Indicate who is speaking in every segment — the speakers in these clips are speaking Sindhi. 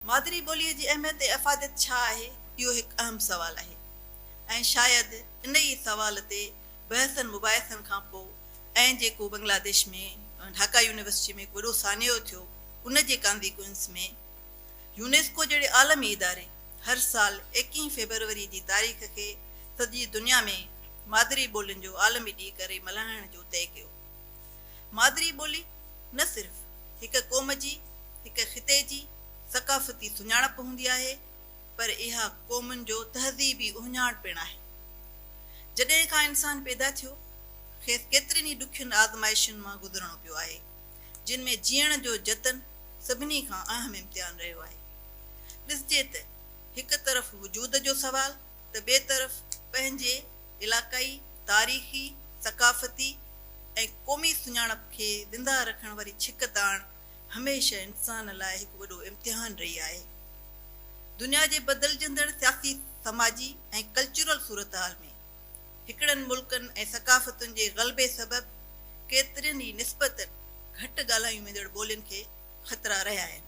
Speaker 1: مادري ٻوليء جي اهميت ۽ افاديت ڇا آهي؟ اهو هڪ اهم سوال آهي ۽ شايد ان ئي سوال تي بحثن مباحثن کان پوء ۽ جيڪو بنگلاديش ۾ ڍاڪا يونيورسٽي ۾ هڪ وڏو سانحو ٿيو ان جي ڪانزيڪوئنس ۾ يونيسڪو جهڙي عالمي اداري هر سال ايڪيهين فيبروري جي تاريخ کي سڄي دنيا ۾ مادري ٻولين جو عالمي ڏينهن ڪري ملهائڻ جو طئي ڪيو. مادري ٻولي نه صرف هڪ قوم جي، هڪ خطي جي ثقافتي سڃاڻپ هوندي آهي پر اها قومن جو تهذيبي اهڃاڻ پڻ آهي. جڏهن کان انسان پيدا ٿيو، کيس ڪيترين ئي ڏکين آزمائشن مان گذرڻو پيو آهي، جن ۾ جيئڻ جو جتن سڀني کان اهم امتحان رهيو آهي. ڏسجي ته هڪ طرف وجود جو سوال ته ٻئي طرف پنهنجي علاقائي، تاريخي، ثقافتي ۽ قومي سڃاڻپ کي زنده رکڻ واري ڇڪ تاڻ هميشه انسان لاء هڪ وڏو امتحان رهي آهي. دنيا جي بدلجندڙ سياسي، سماجي ۽ ڪلچرل صورتحال ۾ هڪڙن ملڪن ۽ ثقافتن جي غلبي سبب ڪيترين ئي نسبتاً گهٽ ڳالهايون ويندڙ ٻولين کي خطرا رهيا آهن.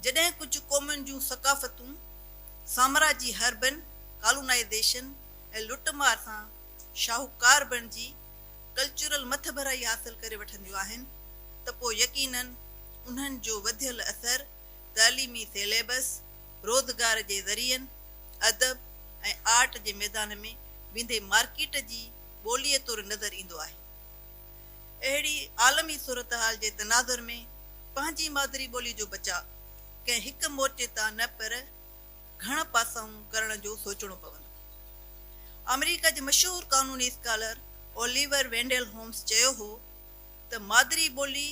Speaker 1: جڏهن ڪجهه قومن جون ثقافتون سامراجي حربن، ڪالونائيزيشن ۽ لٽ مار سان شاهوڪار بڻجي ڪلچرل مٿڀرائي حاصل ڪري وٺنديون آهن ته پوء يقيناً انهن جو وڌيل اثر تعليمي سيليبس، روزگار جي ذريعن، ادب ۽ آرٽ جي ميدان ۾ ويندي مارڪيٽ جي ٻوليء طور نظر ايندو آهي. اهڙي عالمي صورتحال جي تناظر ۾ پنهنجي مادري ٻولي جو بچاء ڪنهن هڪ مورچي تان نه پر گهڻ پاسائون ڪرڻ جو سوچڻو پوندو. آمريڪا جي مشهور قانوني اسڪالر اوليور وينڊيل هومز چيو هو ته مادري ٻولي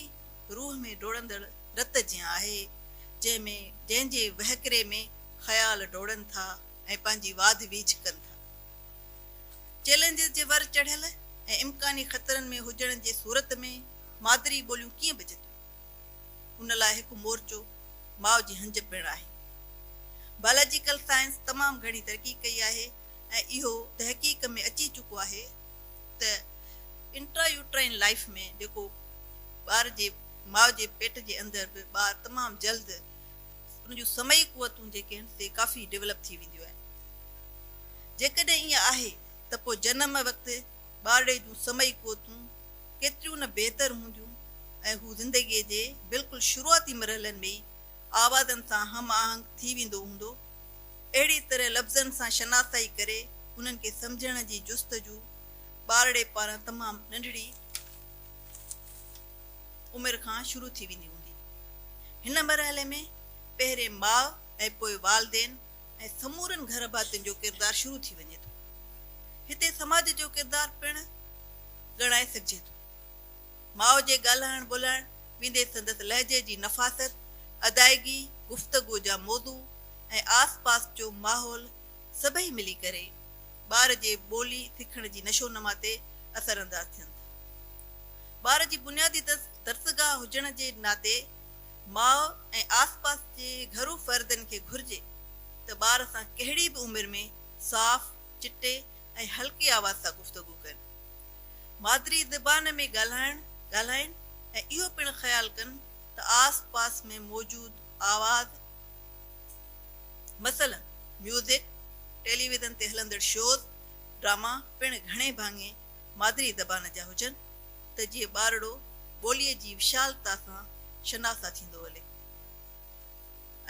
Speaker 1: روح ۾ ڊوڙندڙ رت جيان آهي، جنهن ۾ جنهن جي وهڪري ۾ خيال ڊوڙن ٿا ۽ پنهنجي واڌ ويجهه ڪن ٿا. چئلينجز جي ور چڙهيل ۽ امڪاني خطرن ۾ هجڻ جي صورت ۾ مادري ٻوليون ڪيئن بچنديون؟ ان لاء هڪ مورچو ماء جي هنج پڻ آهي. بائلاجيڪل سائنس تمام گهڻي ترقي ڪئي آهي ۽ اهو تحقيق ۾ اچي چڪو آهي ته انٽرا يوٽرائن لائيف ۾ جيڪو ٻار جي ماء جي پيٽ جي اندر به ٻار تمام جلد ان جون سمعي قوتون جيڪي آهن سي ڪافي ڊولپ ٿي وينديون آهن. جيڪڏهن ائين آهي ته پوء جنم وقت ٻارڙي جون سمعي قوتون ڪيتريون نه بهتر هونديون ۽ هو زندگيء جي بلڪل شروعاتي مرحلن ۾ ئي آوازن سان هم آهنگ ٿي ويندو هوندو. اهڙي طرح لفظن سان شناسائي ڪري انهن کي سمجهڻ جي جستجو ٻارڙي پاران تمام ننڍڙي عمر کان شروع ٿي ويندي هوندي. هن مرحلي ۾ پهرين ماء ۽ پوء والدين ۽ سمورن گهر ڀاتين جو ڪردار شروع ٿي وڃي ٿو. هتي سماج جو ڪردار پڻ ڳڻائي سگهجي ٿو. ماء جي ڳالهائڻ ٻولهائڻ ويندي سندس لهجي جي نفاست، ادائگي، گفتگو جا موضوع ۽ آس پاس جو ماحول سڀئي ملي ڪري ٻار جي ٻولي سکڻ جي نشونما تي اثر انداز ٿين ٿا. ٻار جي بنيادي درسگاهه هجڻ جي ناتي ماء ۽ آس پاس جي گهرو فردن کي گهرجي ته ٻار سان ڪهڙي به عمر ۾ صاف، چٽي ۽ هلڪي آواز سان گفتگو ڪن. مادري زبان ۾ ڳالهائڻ ڳالهائين ۽ اهو پڻ خيال ڪن ته آس پاس ۾ موجود آواز مثلاً ميوزڪ، ٽيليويزن تي هلندڙ شوز، ڊراما پڻ گهڻي ڀاڱي مادري زبان جا هجن ته جيئن ٻارڙو ٻوليء جي وشالتا سان شناسا ٿيندو هلي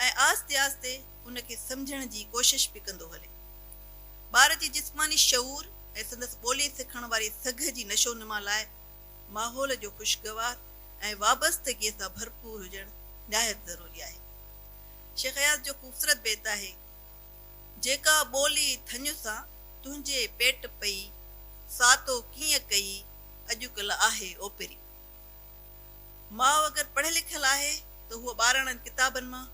Speaker 1: ۽ آهستي آهستي ان کي سمجهڻ جي ڪوشش به ڪندو هلي. ٻار جي جسماني شعور ۽ سندس ٻولي سکڻ واري سگهه جي نشوونما لاء ماحول جو خوشگوار ۽ وابستگيء سان ڀرپور هجڻ نهايت ضروري آهي. شيخ اياز جو خوبصورت بيت آهي. جيڪا ٻولي ٿڃ سان تنهنجي پيٽ پئي، سا تو ڪيئن ڪئي، اڄڪلهه آهي اوپري. ماء اگر پڙهيل لکيل آهي ته هوء ٻاراڻن ڪتابن مان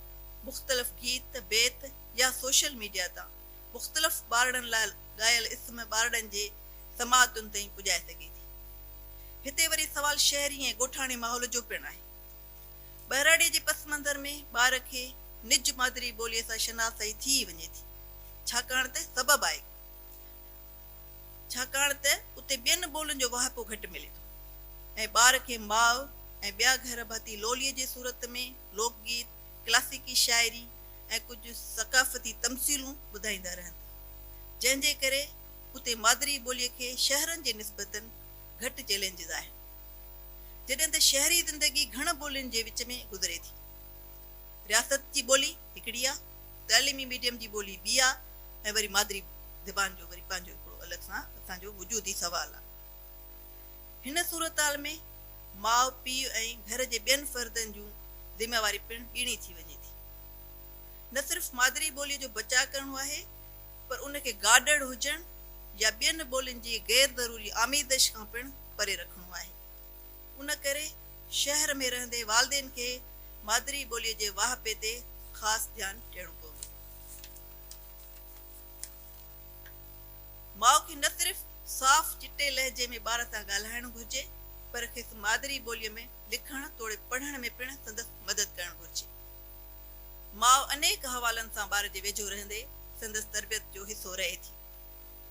Speaker 1: مختلف گيت، بيت يا سوشل ميڊيا تان مختلف ٻارڙن لاء ڳايل اسم ٻارڙن جي سماعتن تائين پڄائي سگهي ٿي. هتي وري سوال شهري ۽ ڳوٺاڻي ماحول جو پڻ آهي. ٻهراڙيء جي پس منظر ۾ ٻار کي نج مادري ٻوليء سان شناسائي ٿي ئي وڃي ٿي، ڇاڪاڻ ته سبب آهي ڇاڪاڻ ته اتي ٻين ٻولين جو واهپو گهٽ ملي ٿو ۽ ٻار کي ماء ۽ ٻيا گهر ڀاتي لوليء جي صورت ۾ لوڪ گيت ڪلاسيڪي شاعري ۽ ڪجهه ثقافتي تمثيلون ٻڌائيندا رهن ٿا، جنهن جي ڪري اتي مادري ٻوليء کي شهرن جي نسبتاً گهٽ چئلينجز آهن. جڏهن ته شهري زندگي گهڻ ٻولين جي وچ ۾ گذري ٿي. رياست جي ٻولي هڪڙي آ، تعليمي ميڊيم جي ٻولي ٻي آ ۽ وري مادري زبان جو وري پنهنجو هڪڙو الڳ سان اسان جو وجودي سوال آ. هن صورتحال ۾ ماء پيء ۽ گهر جي ٻين فردن جون ذميواري پڻ ٻيڻي ٿي وڃي ٿي. نه صرف مادري ٻوليء جو بچاء ڪرڻو آهي پر ان کي گاڏڙ هجڻ يا ٻين ٻولين جي غير ضروري آميزش کان پڻ پري رکڻو آهي. ان ڪري شهر ۾ رهندي والدين کي مادري ٻوليء جي واهپي تي خاص ڌيان ڏيڻو پوندو. ماء کي نه صرف صاف چٽي لهجي ۾ ٻار سان ڳالهائڻ گهرجي پر کيس مادري ٻوليء ۾ لکڻ توڙي پڙهڻ ۾ پڻ سندس مدد ڪرڻ گهرجي. ماء انيڪ حوالن سان ٻار جي ويجهو رهندي سندس تربيت جو حصو رهي ٿي.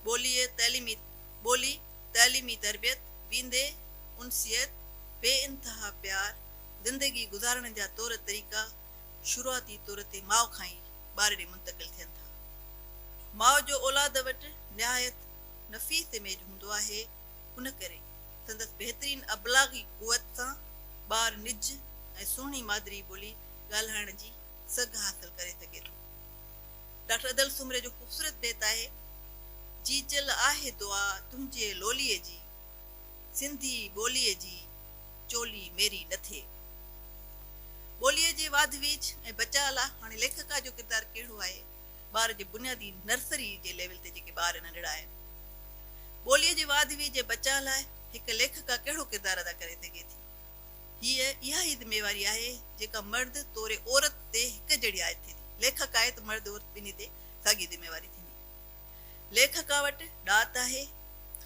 Speaker 1: ٻوليء تعليمي ٻولي، تعليمي تربيت، ويندي انسيت، بي انتها پيار، زندگي گذارڻ جا طور طريقا شروعاتي طور تي ماء کان ئي ٻار ڏي منتقل ٿين ٿا. ماء جو اولاد وٽ نهايت نفيس اميج هوندو آهي، ان ڪري سندس بهترين ابلاغي قوت سان ٻار نج ۽ سهڻي مادري ٻولي ڳالهائڻ جي سگهه حاصل ڪري سگهي ٿو. ڊاڪٽر ادل سومري جو خوبصورت بيت آهي، جيجل آهي دعا تنهنجي لوليء جي، سنڌي ٻوليء جي چولي ميري نه ٿئي. ٻوليء جي واڌ ويجهه ۽ بچاء لاء هاڻي ليکڪا جو ڪردار ڪهڙو آهي؟ ٻار جي بنيادي نرسري جي ليول تي جيڪي ٻار ننڍڙا آهن. ٻوليء جي واڌ ويجهه ۽ بچاء لاء هڪ ليکڪا ڪهڙو ڪردار ادا ڪري سگهي ٿي؟ هيء اها ئي ذميواري آهي جيڪا مرد توڙي عورت تي هڪ جهڙي عائد ٿئي ٿي. ليکڪ آهي ته مرد عورت ٻنهي تي ساڳي ذميواري ٿيندي. ليکڪا وٽ ڏات آهي،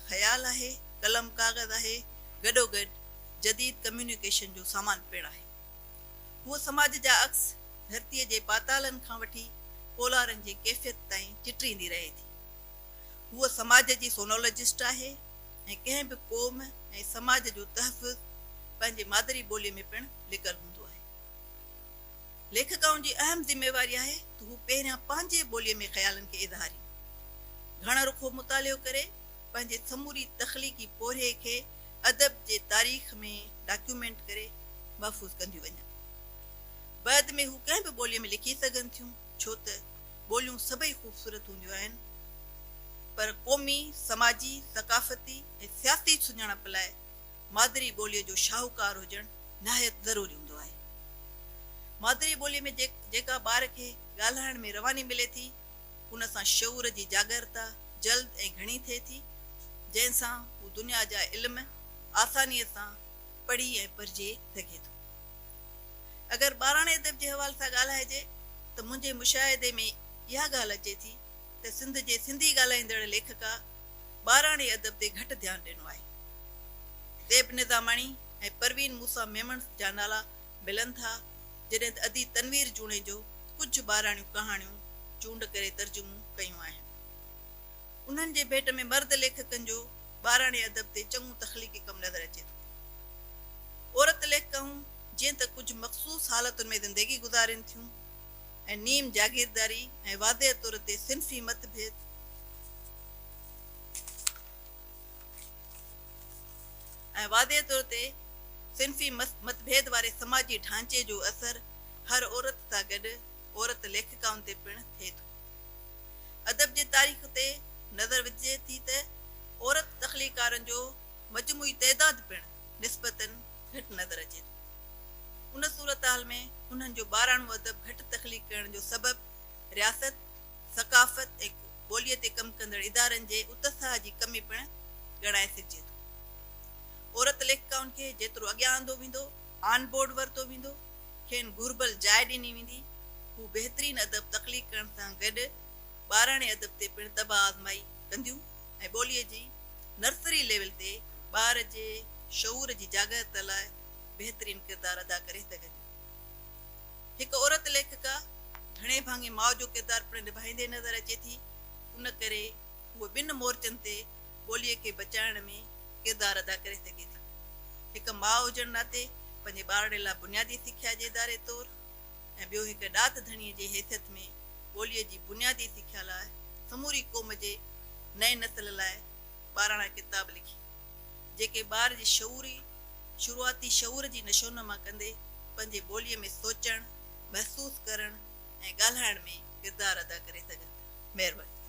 Speaker 1: خيال آهي، قلم ڪاغذ آهي، گڏوگڏ جديد ڪميونيڪيشن جو سامان پڻ آهي. هوء سماج جا عڪس ڌرتيء جي پاتالن کان وٺي پولارن جي ڪيفيت تائين چٽريندي رهي ٿي. هوء سماج جي سونالاجسٽ آهي ۽ ڪنهن به قوم ۽ سماج جو تحفظ پنهنجي مادري ٻوليء ۾ پڻ لڪل هوندو آهي. ليکڪائن جي اهم ذميواري آهي ته هو پهريان پنهنجي ٻوليء ۾ خيالن کي اظهارين. گهڻ رخو مطالعو ڪري پنهنجي سموري تخليقي پورهيي کي ادب جي تاريخ ۾ ڊاڪيومينٽ ڪري محفوظ ڪنديون وڃن. بعد ۾ هو ڪنهن به ٻوليء ۾ لکي سگهن ٿيون، ڇو ته ٻوليون سڀئي خوبصورت هونديون آهن، پر قومي، سماجي، ثقافتي ۽ سياسي سڃاڻپ لاء مادري ٻوليء جو شاهوڪار هجڻ نهايت ضروري هوندو آهي. مادري ٻوليء ۾ جيڪا ٻار کي ڳالهائڻ ۾ رواني ملي ٿي، ان سان شعور جي جاڳرتا جلد ۽ گهڻي ٿئي ٿي، جنهن سان هو دنيا جا علم آسانيء سان پڙهي ۽ پرجهي سگهي ٿو. اگر ٻاراڻي ادب جي حوالي سان ڳالهائجي ته منهنجي مشاهدي ۾ اها ڳالهه اچي ٿي ته سنڌ جي سنڌي ڳالهائيندڙ ليکڪا ٻاراڻي ادب تي گهٽ ڌيان ڏنو آهي. زيب نظاماڻي ۽ پروين موسيٰ ميمڻ جا نالا ملن ٿا، جڏهن ته ادي تنوير جوڻيجو ڪجهه ٻاراڻيون ڪهاڻيون چونڊ ڪري ترجمو ڪيون آهن. انهن جي ڀيٽ ۾ مرد ليکڪن جو ٻاراڻي ادب تي چڱو تخليقي ڪم نظر اچي ٿو. عورت ليکڪائون جيئن ته ڪجهه مخصوص حالتن ۾ زندگي گذارين ٿيون ۽ نيم جاگيرداري ۽ واضح طور تي صنفي مت ڀيد ۽ واضح طور تي صنفي متڀيد واري سماجي ڍانچي جو اثر هر عورت سان گڏ عورت ليکڪائن تي پڻ ٿئي ٿو. ادب جي تاريخ تي نظر وجهجي ٿي ته عورت تخليقڪارن جو مجموعي تعداد پڻ نسبتاً گهٽ نظر اچي ٿو. ان صورتحال ۾ انهن جو ٻاراڻو ادب گهٽ تخليق ڪرڻ جو سبب رياست، ثقافت ۽ ٻوليء تي ڪم ڪندڙ ادارن جي اتساهه جي ڪمي پڻ ڳڻائي سگهجي ٿو. عورت ليکڪائن کي جيترو اڳيان آندو ويندو، آن بورڊ ورتو ويندو، کين گهربل جاء ڏني ويندي، هو بهترين ادب تخليق ڪرڻ سان گڏ ٻاراڻي ادب تي پڻ طبع آزمائي ڪنديون ۽ ٻوليء جي نرسري ليول تي ٻار جي شعور جي جاڳرتا لاء بهترين ڪردار ادا ڪري سگهنديون. هڪ عورت ليکڪا گهڻي ڀاڱي ماء جو ڪردار پڻ نڀائيندي نظر اچي ٿي، ان ڪري هوء ٻن مورچن تي ٻوليء کي بچائڻ ۾ ڪردار ادا ڪري سگهي ٿي. هڪ ماء هجڻ ناتي پنهنجي ٻارڙي لاء بنيادي سکيا جي اداري طور ۽ ٻيو هڪ ڏات ڌڻيء جي حيثيت ۾ ٻوليء جي بنيادي سکيا لاء سموري قوم جي نئين نسل لاء ٻاراڻا ڪتاب لکي، جيڪي ٻار جي شعوري شروعاتي شعور جي نشونما ڪندي پنهنجي ٻوليء ۾ سوچڻ، محسوس ڪرڻ ۽ ڳالهائڻ ۾ ڪردار ادا ڪري سگهن ٿا. مهرباني.